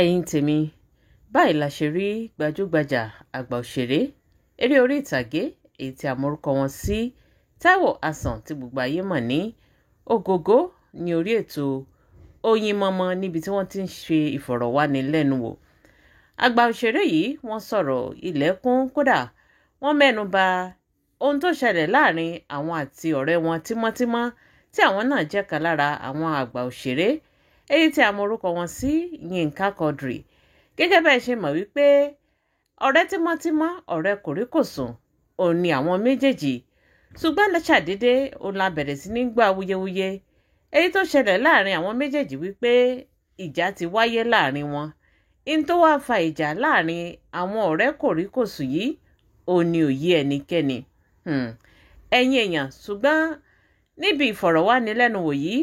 Ẹ̀yin tèmi, báyìí la ṣe rí gbajúgbajà àgbà òṣèré eré orí ìtàgé èyí tí a mọ̀rúkọ wọn sí Táíwò Hassan tí gbogbo ayé mọ̀ ní Ògògó ní orí ètò Oyinmọmọ níbi tí wọ́n ti ń ṣe ìfọ̀rọ̀wánilẹ́nuwò. Àgbà òṣèré yìí wọ́n sọ̀rọ̀ ilẹ̀kùn, kódà wọ́n mẹ́nu bà ohun tó ṣẹlẹ̀ láàrin àwọn àti ọ̀rẹ́ wọn tímọ́tímọ́ tí àwọn náà jẹ́ kan lára àwọn àgbà òṣèré èyí tí a mọ orúkọ wọn sí Yínká Quadri. Gẹ́gẹ́ bẹ́ẹ̀ ṣe mọ̀ wípé ọ̀rẹ́ tímọ́tímọ́, ọ̀rẹ́ kòríkòsùn òun ni àwọn méjèèjì, ṣùgbọ́n ṣàdédé òun la bẹ̀rẹ̀ sí ní gbọ́ awuyewuye èyí tó ṣẹlẹ̀ láàrin àwọn méjèèjì wípé ìjà ti wáyé láàrin wọn. In tó wá fa ìjà láàrin àwọn ọ̀rẹ́ kòríkòsùn yìí òun ni ò yé ẹnikẹ́ni. Ẹ̀yin èèyàn, ṣùgbọ́n níbi ìfọ̀rọ̀wánilẹ́nuwò yìí,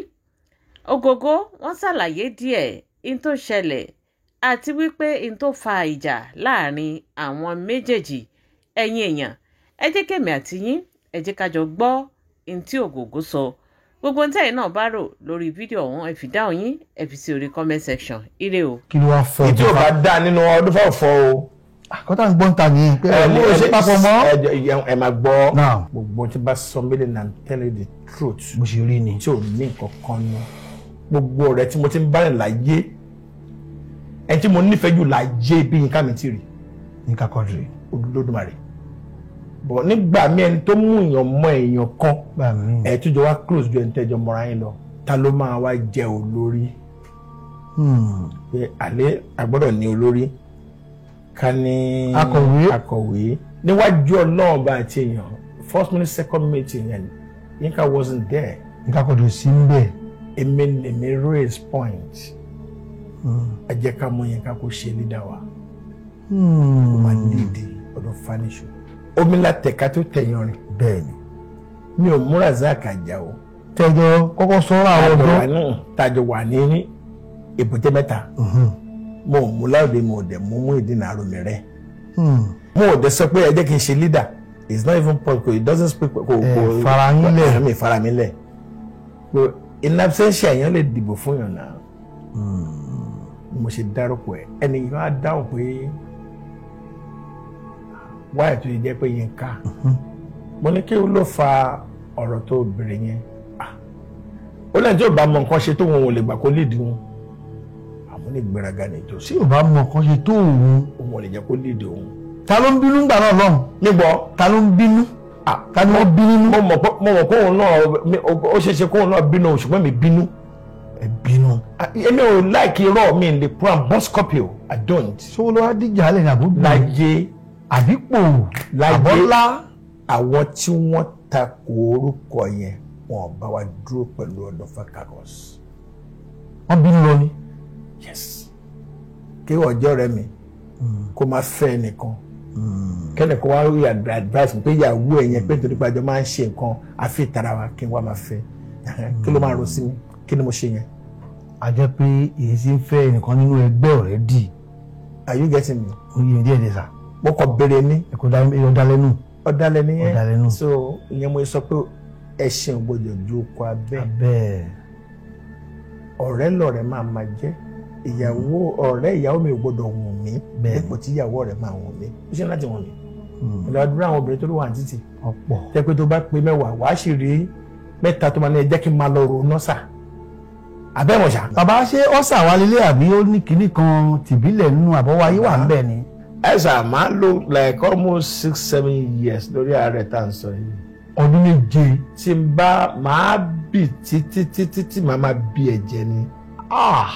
Ògògó wọ́n ṣàlàyé díẹ̀ in tó ṣẹlẹ̀ àti wípé in tó fa ìjà láàrin àwọn méjèèjì. Ẹ̀yin èèyàn, ẹ jẹ́ kèmí àti yín, ẹ jẹ́ ká jọ gbọ́ in tí Ògògó sọ. Gbogbo ohun tẹ́yin náà bá rò lórí fídíò ọ̀hún, ẹ fi dáhùn yín, ẹ fi sí orí comment section. Ire o. Kí ló wá fọ? Ìtí ò bá dá nínú ọdún fọ́ọ̀fọ́ o. Àkọ́tà ń gbọ́n ta nìyẹn pé ẹ lè ṣe papọ̀ mọ́. Ẹ máa gbọ́. Now. Gbogbo tí bá sọ mílẹ̀ náà, tell you the truth. Bó ṣe rí ni. Tí ò ní nǹkan kan nù. Gbogbo ọ̀rẹ́ tí mo ti ń bá rìn láyé, ẹni tí mo nífẹ̀ẹ́ jù láyé bí Yínká mi ti rí. Yínká Quadri. Olódùmarè. Bọ̀ nígbà míì, ẹni tó mú èèyàn mọ èèyàn kan, Gbà mí. ẹ̀ tó jọ wá close ju ẹni tẹ́jọ mọ́ra yín lọ, ta ló máa wá jẹ́ olórí? Pé àlẹ́ a gbọ́dọ̀ ní olórí ká ní Akọ̀wé. Akọ̀wé níwájú Ọlọ́run bá àti èèyàn. First minute, second meeting yẹn, Yínká wasn't there. Yínká Quadri sí ń bẹ̀. Èmi lèmi raise point, ẹ jẹ́ ká mú Yínká kó ṣe leader wa, kó máa lead ọdún fanisho. Omi la tẹ̀ka tó tẹ̀yàn rìn. Bẹ́ẹ̀ni. Mi ò mú Razak Àjàó. Tẹjọ kọ́kọ́ sọ̀rọ̀ àwọn Tàjọ wà ọ̀dọ́. Náà tàjọ wà ní Èbúté Mẹ́ta. Mo ò mú Láòdé, mo ò dẹ̀ mú Muyideen Aromire. Mo ò dẹ̀ sọ pé ẹ jẹ́ kí n ṣe leader. It's not even possible. It doesn't speak. Kò Ẹ kò fara yín lẹ̀. Mi fara mi lẹ̀ pé in absentia èèyàn lè dìbò fún yàn náà. Mo ṣe dárúkọ ẹ, ẹnì kan á dáhùn pé wáyà tó yẹ jẹ́ pé Yínká. Mo ní kí ló fa ọ̀rọ̀ tó bèrè yẹn? Ah, ó lẹ́yìn tí ò bá mọ nǹkan ṣe tó wọn ò lè gbà kó lead wọn. Àmọ́ ní ìgbéraga ní ìjọsìn. Tí ò bá mọ nǹkan ṣe tó òun. Òun ò lè jẹ́ kó lead òun. Ta ló ń bínú gbà náà lọ́hùn? Nígbọ́. Ta ló ń bínú? Ta ni wọ́n bí nínú? Mo mọ̀ pé òun náà ó ṣeé ṣe kóun náà bínú, ṣùgbọ́n mi bínú. Ẹ bínú. Ah, èmi ò like irọ́, mi lè put am bus copy o, I don't. Sówó ló wá díjà lẹ́yìn àbó? Láyé. Àbípò? Láyé. Àbọ́lá. Àwọn tí wọ́n takò orúkọ yẹn, wọn ò bá wa dúró pẹ̀lú Ọ̀dọ̀fà Caucus. Wọ́n bínú lọ ni. Yes, kí ọjọ́ rẹ mi kó máa fẹ́ ẹnìkan, kẹ́nìkan wá rí advice mi pé ìyàwó ẹ̀ yẹn, pé nítorí pé àjọ máa ń ṣe nǹkan àfi ìtara wa, kí n wá máa fẹ́, kí ló máa rò sí mi? Kí ni mo ṣe yẹn? A jẹ́ pé èyí tí ń fẹ́ ẹnìkan nínú ẹgbẹ́ already. Are you getting me? Ó yé mi díẹ̀ díẹ̀ sà. Mo kàn béèrè ní. Ẹ kò dá ọ̀dà lẹ́nu. Ọ̀dàlẹ̀ nìyẹn. Ọ̀dàlẹ̀ nù. So ìyẹn mo sọ pé ẹṣin ò gbọdọ̀ ju oko abẹ́. Abẹ́. Ọ̀rẹ́ lọ̀rẹ́ máa máa jẹ́. Ìyàwó ọ̀rẹ́ ìyàwó mi ò gbọdọ̀ wùn mí dípò tí ìyàwó ọ̀rẹ́ máa wùn mí. Ó ṣe láti wùn mí. Ìlú àwọn obìnrin tó ló wà ní títì Ọ̀pọ̀. Tẹ́ pé tó bá pé 10, wàá sì rí 3 tó máa ní ẹ jẹ́ kí n máa lọ ronú sà abẹ́wọ̀n ṣá. Bàbá, ṣé ọ̀sà wa lélẹ̀ àbí ó ní kinní kan tìbílẹ̀ nínú àbọ̀wáyé wà ń bẹ̀ ni? Ẹ sà máa lò like almost 6-7 years lórí ààrẹ tá à ń sọ yìí. Ọdún 7. Tí n bá máa bì títí títí tí màá máa bí ẹ̀jẹ̀ ni. Ah.